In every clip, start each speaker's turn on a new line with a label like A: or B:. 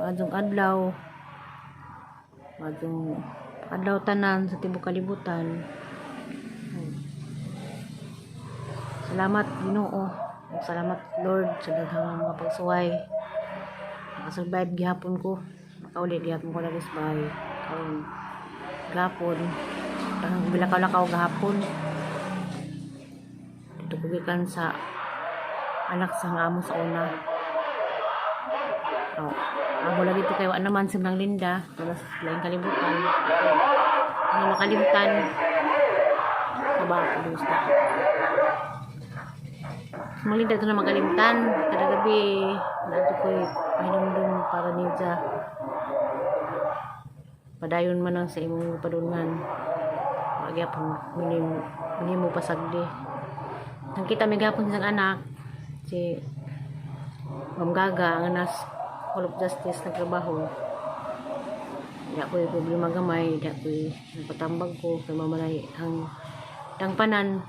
A: Maadtong adlaw. Maadtong adlaw tanan sa tibuok kalibutan. Salamat, Ginoo. Salamat, Lord, sa daghang mga pagsuway. Nakasurvive gihapon ko. Nakauli gihapon ko diri sa bahay. Karon gahapon. Tangang bilakaw-lakaw gahapon. Dito ko gikan sa anak sa amo sa una. Oh, amo lagi to kay wa naman si Mang Linda, wala sa laing kalibutan. Ano makalimtan. Aba, kumusta? Mang Linda ito na makalimtan. Kada gabi, nato ko'y pahinumdum para niya. Padayon man ang sa imong padulngan. Magyapon minim minimo pasagdi. Nakita mi gapon sa anak si Ma'am Gaga ang nas Hall of Justice nagtrabaho. Di ako yung problema gamay, di ako nagpatambag ko kay mamalay ang dangpanan.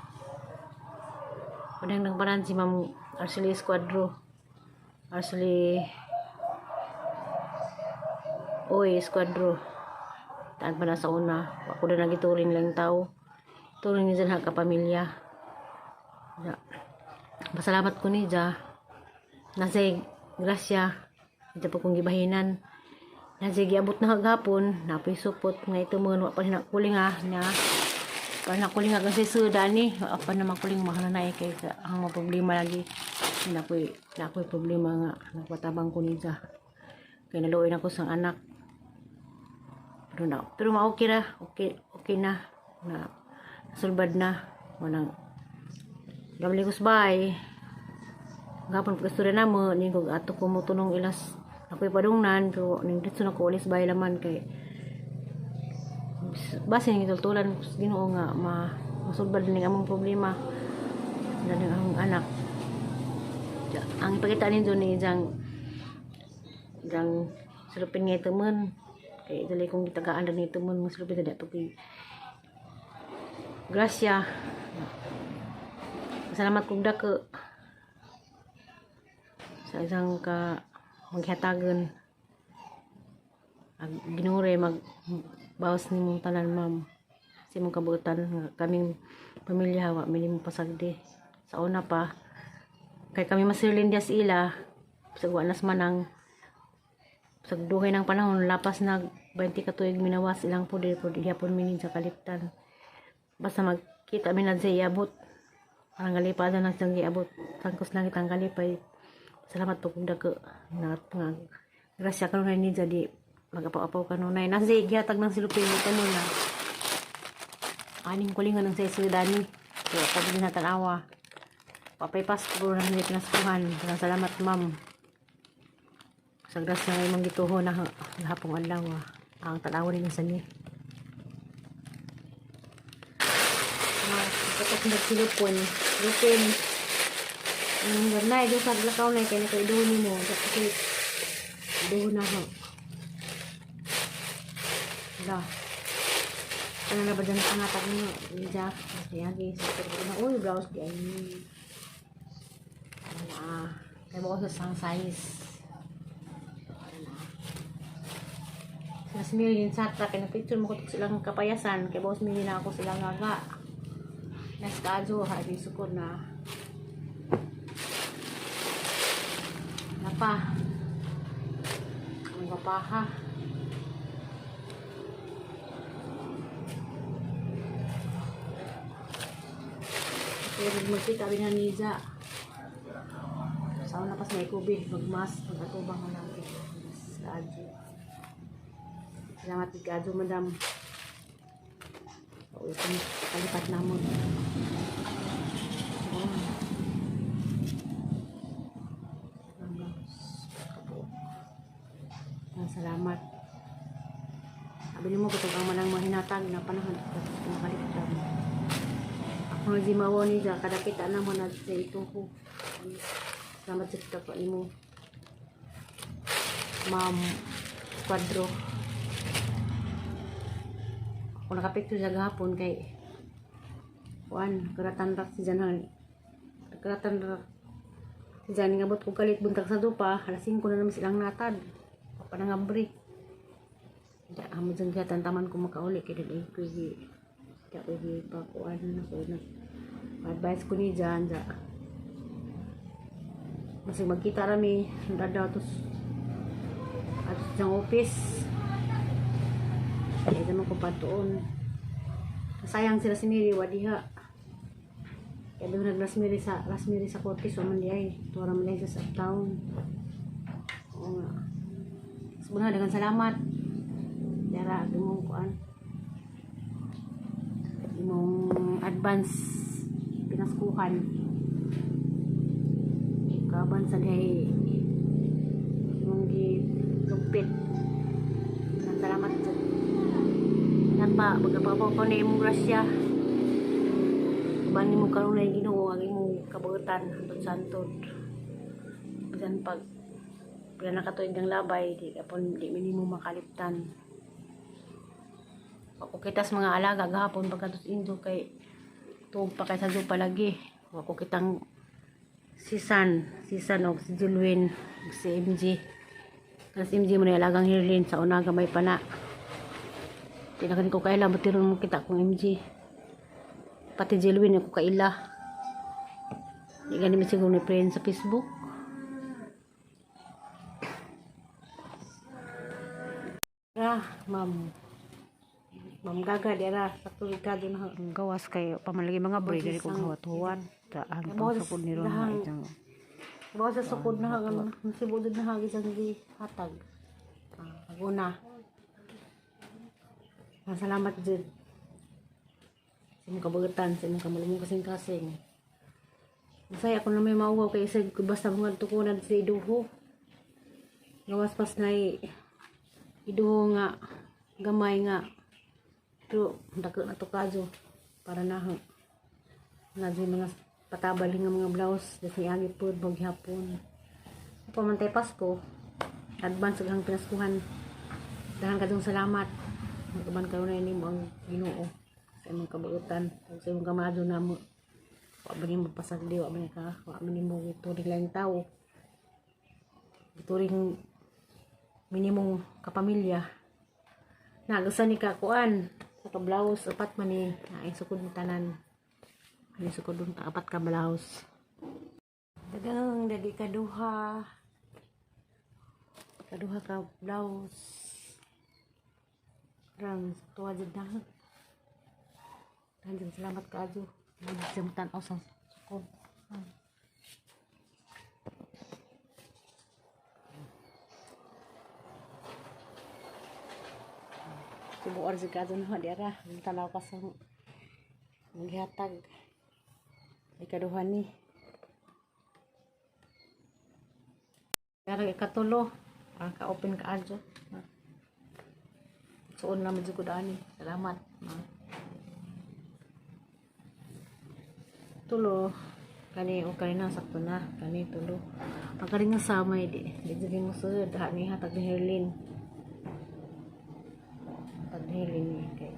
A: Padang dangpanan si Ma'am Arceli Esquadro. Arceli Oy, Esquadro. Taan pa na sa una. Ako na nagituring lang tao. Turing niya dyan kapamilya. Ya. Pasalamat ko niya. Nasa grasya. Ito po kong gibahinan. Nasa giabot na kagapon. Napoy supot. Nga ito mga wa pa na kuling ha. Na pa na kuling ha kasi suda ni. Wa pa na makuling mahal na eh. Kay ang mga problema lagi. Napoy problema nga. Nagpatabang ko niya. Kay naluoy na ko sang anak. Pero na, pero ma-okay ra. Okay, okay na. Na sulbad na. Manang gabli ko sa bahay. Gapon pagkastura na mo, ning ko ato ko mo tunong ilas. Ako'y padungnan, pero ning dito na ko ulis bahay laman kay base ning itultulan ko sa Ginoo nga ma masulbad ning among problema. Na ning ang anak. Ang ipakita ninyo ni Jang Jang sulupin nga ito man. Kay dali kong gitagaan na nito man masulupin na dato kay grasya. Salamat kong dako sa isang ka maghatagan ag Ginoo mag bawas nimong tanan, ma'am, sa imong kabuotan nga kaming pamilya wa mi nimo pasagdi sa una pa kay kami masilin diya sa ila sa wa nas manang sa dugay ng panahon, lapas nag 20 ka tuig minawas ilang poder po gihapon mi sa kaliptan. Basta magkita mi na sa iabot ang galipadan ng siyang giabot tangkos langit ang kalipay. Salamat po kung dako na nga grasya kanunay ni jadi magapaw-apaw kanunay nasa gihatag ng silupin mo na aning kulingan ng sa dani so pag din natanawa papay pasko na hindi pinaskuhan. Salamat, ma'am, sa grasya nga imong gituho na hapong adlaw ah. Ang tanawa ninyo sa ni katok na silupon lupin ang ganay do sa lakaw na kay nakaiduho nimo kasi duho na ho. La. Ano na ba dyan ang pangatag mo? Lisa, kaya sa na, uy, blouse di ay. Ano na, kaya mo sa sang size. Ano na. Sila si Mary sa kaya na-picture mo ko silang kapayasan, kaya boss Mary na ako silang nga. Nas kajo, ha, di sukod na. Napa. Ang papaha. Pero magkita rin na niya. Sa una pas may kubi, magmas, pag-atubang na natin. Sa adyo. Salamat kay Adyo, madam. Pauwi kami, kalipat namon. Oh. Salamat. Sabi mo kung ang manang mahinatag na panahon tapos makaliktan. Ako nga si Mawo ni ja kada kita na mo na sa ito ko. Salamat sa kita ko nimo. Ma'am Quadro. Ako nakapicture sa gahapon kay kuan karatan rak si Janhal. Karatan rak si Jan ngabot ko kalit buntag sa dupa, alas 5 na naman silang natad. Panangabri. Di amo dyan gatan taman ko makauli kay dili ko gi di ako gi pakuan na ko na advice ko ni dyan ja. Masig magkita rami daw tos at sa office. Kaya naman ko patuon. Sayang sila si Mary wadiha. Kaya doon nag-Rasmiri sa Rasmiri sa Cortes o man di ay. Tuwa man di sa uptown. Oo nga. Sebenarnya dengan salamat. Dara imong kuan. Imong advance pinaskuhan. Kaban sa dihay imong gi lugpit. Salamat sa Napa, magkapapaw ko na imong grasya. Uban nimo kanunay Ginoo ang imong kabuotan hantod sa hantod. Bisan pag pila na katuig ng labay, di kapon di minimo makaliptan. Ako kita sa mga alaga gahapon pagkatos indo kay tuog pa kay sa zoo palagi. Ako kitang si San, si San og si Julwin, og si MJ. Kasi si MJ mo na alagang Hirlin sa una gamay pa na. Di na ko kaila, batiron mo kita kung MJ. Pati Jelwin ako kaila. Di gani mi siguro ni friend sa Facebook. Ra, ma'am. Ma'am Gaga, di ra. Sa tuig ka na.
B: Ang gawas kay pamalagi mga bre diri kog huwat-huwat. Ta ang pangsukod ni ron nga itang
A: Bawa sa sukod na hagan. Sibudod na hagis ang di hatag. Ah, aguna. Ah, salamat jud. Sa imong kabugutan, sa imong kamalumong kasing-kasing. Masaya ako na may mauwaw kay isa basta mga tukunan sa iduho. Gawas pas na iduho nga gamay nga. Pero dako na to kadyo para na nga di mga patabal nga mga blouse das ni agi pod maghapon. Pamantay Pasko, advance ang pinaskuhan. Dahan kadong salamat. Magaban karon na nimo ang Ginoo sa imong kabuutan ug sa imong kamadyo namo. Wa ba nimo pasagdi, wa man ka, wa man nimo gituring laing tawo. Gituring minimong kapamilya. Nagusa ni ka kuan sa ka blouse apat man ni naay sukod ni tanan. Ani sukod dun apat ka blouse. Dagang dali kaduha. Kaduha ka blouse. Rang tuwa jud na. Daghang salamat kaadyo. Magsimtan aw sa sukod. Sibuor si kadyo na di ara. Tanaw ka sa maghatag. Ikaduha ni. Pero ikatulo, ang ka-open ka adyo. Suon naman jud ko ani. Salamat. Tulo kani o kani na sakto na kani tulo. Ang kani nga samay di di jud mo sud ha ni hatag ni Herlin. Hatag ni Herlin ni kay.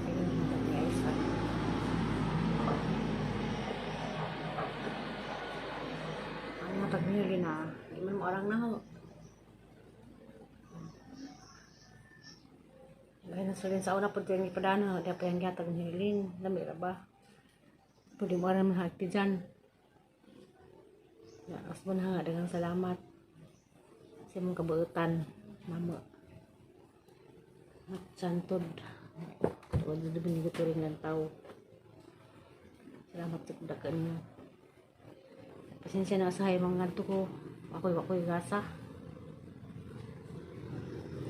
A: Ayun, hatag ni Aisa. Ang hatag ni Herlin na, di man mo arang na ho. Ay, nasulin sa una po yung ipadana, di pa yung gatag ni Herlin. Lami ra ba? Pwede mo aram hati dyan. Ya, asbon ha, daghang salamat. Sa imong kabuutan, mama. At santod. Tuwad na din ko turing ng tao. Salamat sa kudakan niyo. Pasensya na sa mga ngadto ko. Ako'y gasa.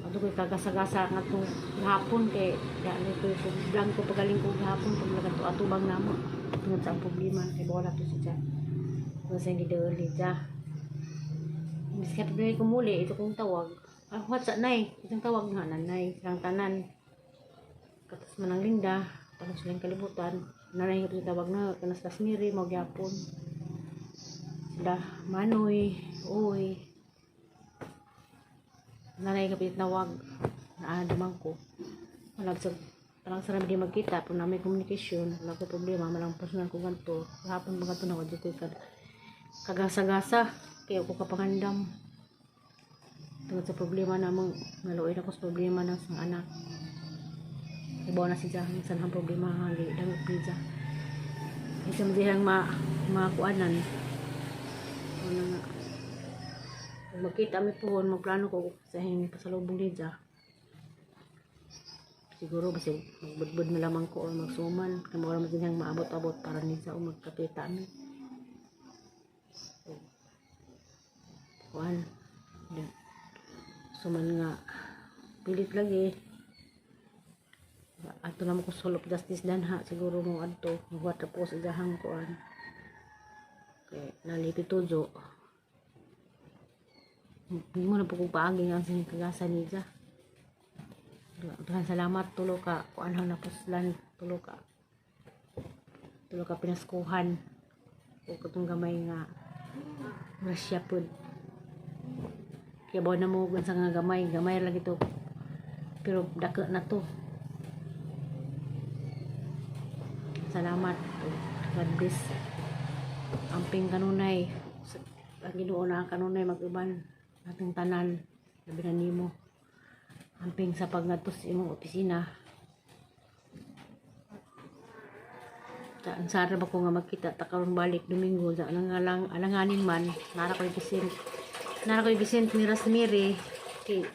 A: Ato ko'y kagasa-gasa nga to gahapon kay dali ko blanco pagaling ko gahapon pag nagadto atubang namo. Tungod sa ang problema kay bola to siya. Kung sa hindi dali siya. Miski pag ko muli, ito kong tawag. Ah, what's that, nay? Itong tawag nga, nanay. Silang tanan. Katas man ang Linda. Tanong silang kalibutan. Nanay ko itong tawag na. Kanas las Miri, magyapon. Sila, Manoy, Uy. Nanay ko tinawag. Naadamang ko. Walang sa parang sarap di magkita. Kung na may communication, wala ko problema. Malang personal ko ganito. Kahapon ba ganito na wadyo ko ikad. Kagasa-gasa kay ako kapangandam. Tungod sa problema namong naluoy ako sa problema ng sang anak. Ibaw na siya ang sanhang problema nga dangop niya. Isa man dihang ma makuanan. Ano nga. Kung magkita mi pohon, magplano ko sa hing pasalubong niya. Siguro basi magbudbud na lamang ko or magsuman. Kaya mawala man dihang maabot-abot para niya o magkapita mi. So, kuan. Suman nga pilit lagi. Ato naman ko Hall of Justice danha siguro mo adto magwat po sa dahang kuan. Kay nalipit tujo. Hindi mo na po kung paagi nga ang kagasa niya. Daghang salamat, tulo ka kuan hang napuslan, tulo ka pinaskuhan o katong gamay nga grasya pud. Kaya bawa na mo sa nga gamay, gamay lagi to. Pero dako na to. Salamat. God bless. Amping kanunay. Ang Ginoo na kanunay mag-uban atong tanan, labi na nimo. Amping sa pagngadto sa imong opisina. Ang sara ba ko nga magkita ta karon balik Domingo sa alang alanganin man nara ko gisent, nara ko gisent ni Rasmiri kay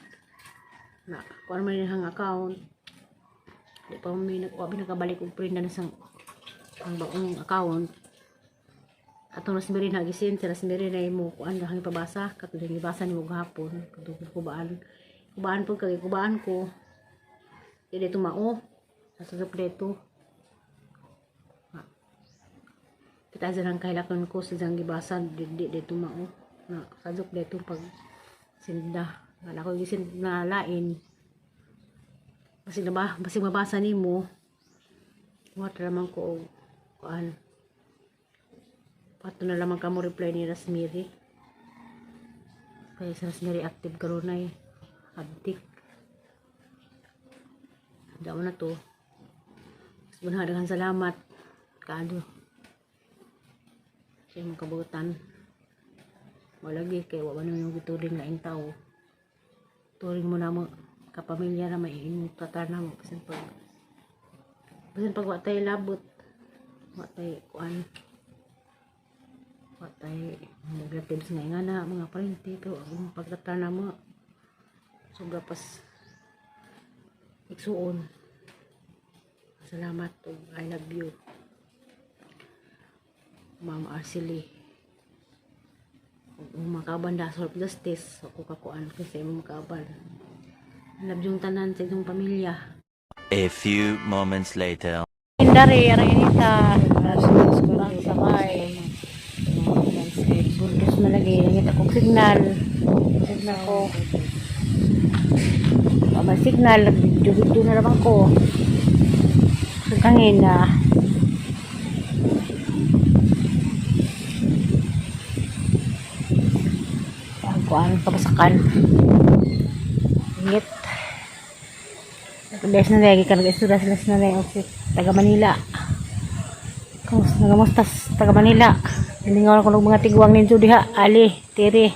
A: na kuan man hang account, di pa mi nag wa nakabalik og print na sang ang bagong account atong Rasmiri na gisent si Rasmiri na imo kuan hang ipabasa katong gibasa nimo gahapon katong kubaan kubaan po kay kubaan ko dili tumao sa sulok dito. Kita sa ang kahilakon ko sa diyang gibasa di di di tumao na sadok dito pag sinda wala ko gisin na lain basig na ba basig mabasa nimo. What lamang ko og kuan. Pato na lamang kamo reply ni Rasmiri kay sa Rasmiri active karon ay abdik daw na to. Daghang salamat kaado sa imong kabutan. Walagi kay wa man yung gituring laing tao. Turing mo na mo kapamilya na may imong tatar na mo bisan pag wa tay labot, wa tay kuan, wa tay mga relatives nga ingana, mga parente, pero ang pagtatar na mo sobra pas igsuon. Salamat ug I love you, Ma'am Arcely. Ug makaban da sa Justice ako kakuan kasi imong makaban. I love yung tanan sa inyong pamilya.
C: A few moments later.
A: Indari, arang inita. Ang sakay. Burgos na lagi. Nangita kong signal. Signal ko. Wa may signal. Nag-video na naman ko. Kangin na. Ang kuan kabasakan. Ingit. Des na lagi ka nag-istura sila sa nanay okay. Taga Manila. Kamusta nagamusta taga Manila? Hilingaw ko ng mga tigwang ninyo diha. Ali, Tiri,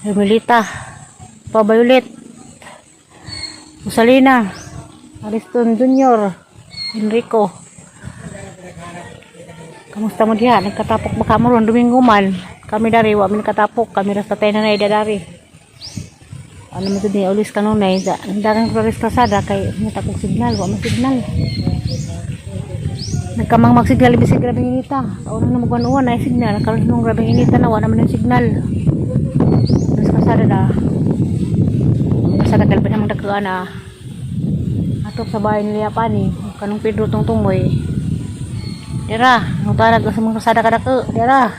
A: Hermelita, Pa Violet, Rosalina, Ariston Jr., Enrico. Kamusta mo diha? Nagkatapok ba kamo ron Domingo man? Kami dari, wa mi nakatapok. Kami ra sa tatay na dari. Ano mo ni ulis kanunay da dagang Flores Calzada kay ngita kong signal, wa man signal. Nagkamang magsignal bisag grabeng inita. Sa una na magwanuan ay signal, karon nung grabeng inita na wa naman ang signal. Flores Calzada da. Basta tagal pa namang dakuan na. Ato sa bahay nila pani, kanong Pedro tong tumoy. Dira, nutarag sa mga kalsada kadako, dira.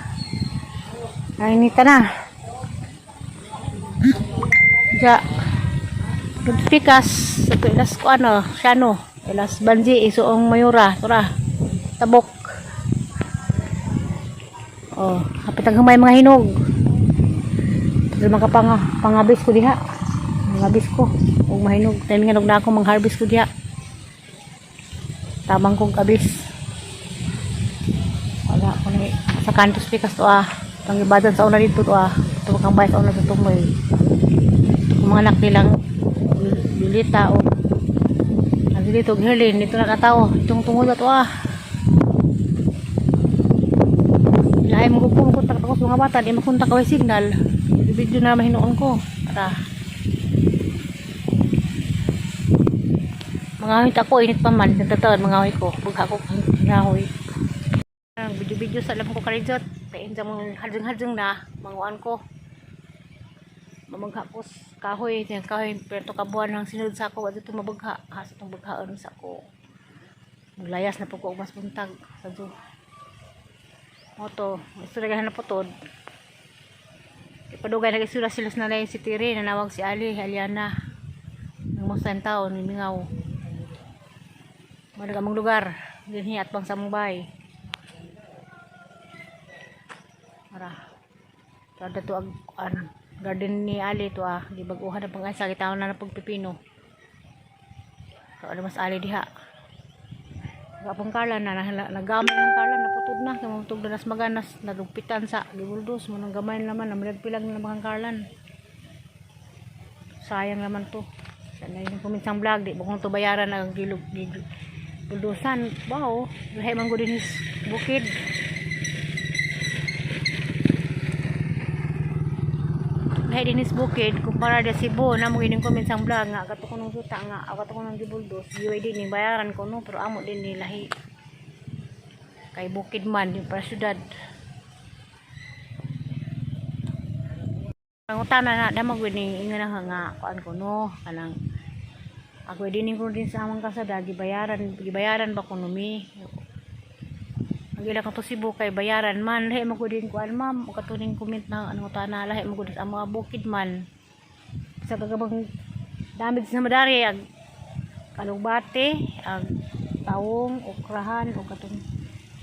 A: Ay inita na. Ja. Pikas sa ilas ko ano, siya ilas banji isuong mayura, tura. Tabok. Oh, hapit ang humay mga hinog. Pero mga pangabis ko diha. Pangabis ko. Og mahinog. Time nga na ako mang-harvest ko diha. Tamang kong kabis. Wala ko na Sa kantos pikas to ah. Pangibadan sa una dito to ah. Ito kang bahay sa una sa tumoy. Mga anak nilang Lilita o ang dito Herlin dito na katao itong tungod na to ah. Lahi mo ko kontak ako sa mga bata, di makontak kaway signal. Video na mahinuon ko. Tara. Mga awit ako, init pa man. Nagtatawad mga awit ko. Bugha ko, ngahoy. Ang video-video sa alam ko karijot. Kain sa mga harjeng-harjeng na, manguan ko. Mamagha ko kahoy, yung kahoy, pero ka buwan ang sinunod sa ako, dito mabagha. Asa itong baghaan sa ako. Maglayas na po ko mas buntag sa zoo. Moto, istorya na po to. Ipadugay na isura sila sa nanay si Tiri, nanawag si Ali, Aliana. Nang mga taon, mimingaw. Managa among lugar, dinhi at bang sa among bahay. Ara. Tada to ag an, garden ni Ali to ah, di bag-uhan na pang-asa kita na na pagpipino. So ano mas Ali diha. Gapong kala na nagamay ng kala naputod na kay mamutog na nas maganas nagugpitan sa gibuldos mo nang gamay naman namilagpilag na naman ang karlan. Sayang naman to. Sana yung kuminsang vlog di ba kung to bayaran ang gilog buldosan. Wow, lahi man gud din his bukid. Lahi din his bukid kumpara da Cebu na mo ining kuminsang vlog nga kato ko nung suta nga kato ko nung gibuldos giway din ni bayaran ko no pero amo din ni lahi kay bukid man yung para syudad. Ang utana na damag ni inga na nga kuan ko no kanang ako din ko din sa amang kasada gibayaran gibayaran ba kuno mi ang ila ka to Cebu kay bayaran man lahi mo ko din kuan ma'am o katuning comment na anong utana lahi mo ko sa mga bukid man sa kagabang damage sa madari ag kalugbate ag tawong okrahan o katong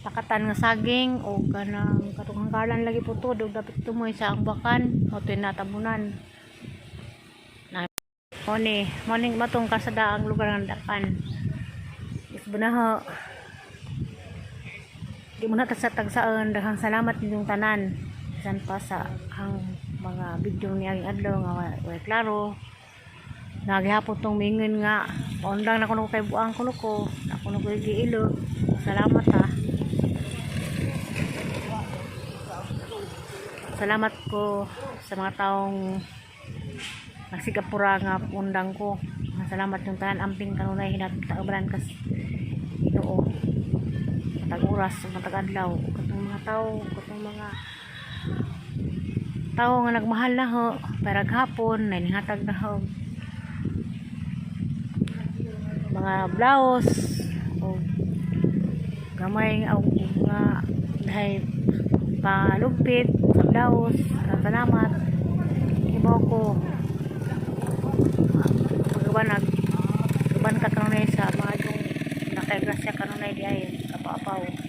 A: takatan nga saging o kanang katong hangkalan lagi po to dog dapat tumoy sa angbakan o to'y natabunan na moni morning matong kasada ang lugar ng dakan isbunaho di mo na ta sa tagsaan. Daghang salamat ninyong tanan bisan pa sa ang mga video ni ang adlaw nga way klaro. Naghapon tong mingon nga paundang na kuno kay buang kuno ko na kuno ko giilo. Salamat ha. Salamat ko sa mga taong nagsigapura nga undang ko. Salamat yung tanan amping kanunay hinataabaran kas Ginoo matag oras ug matag adlaw katong mga tawo katong mga tawo nga nagmahal na ho pero hapon na nihatag na ho mga blouse o gamay nga og nga dahil palugpit sa blouse. Salamat ibo ko pagaban nag gaban ka kanunay sa maayong nakagrasya kanunay di ay kapapaw.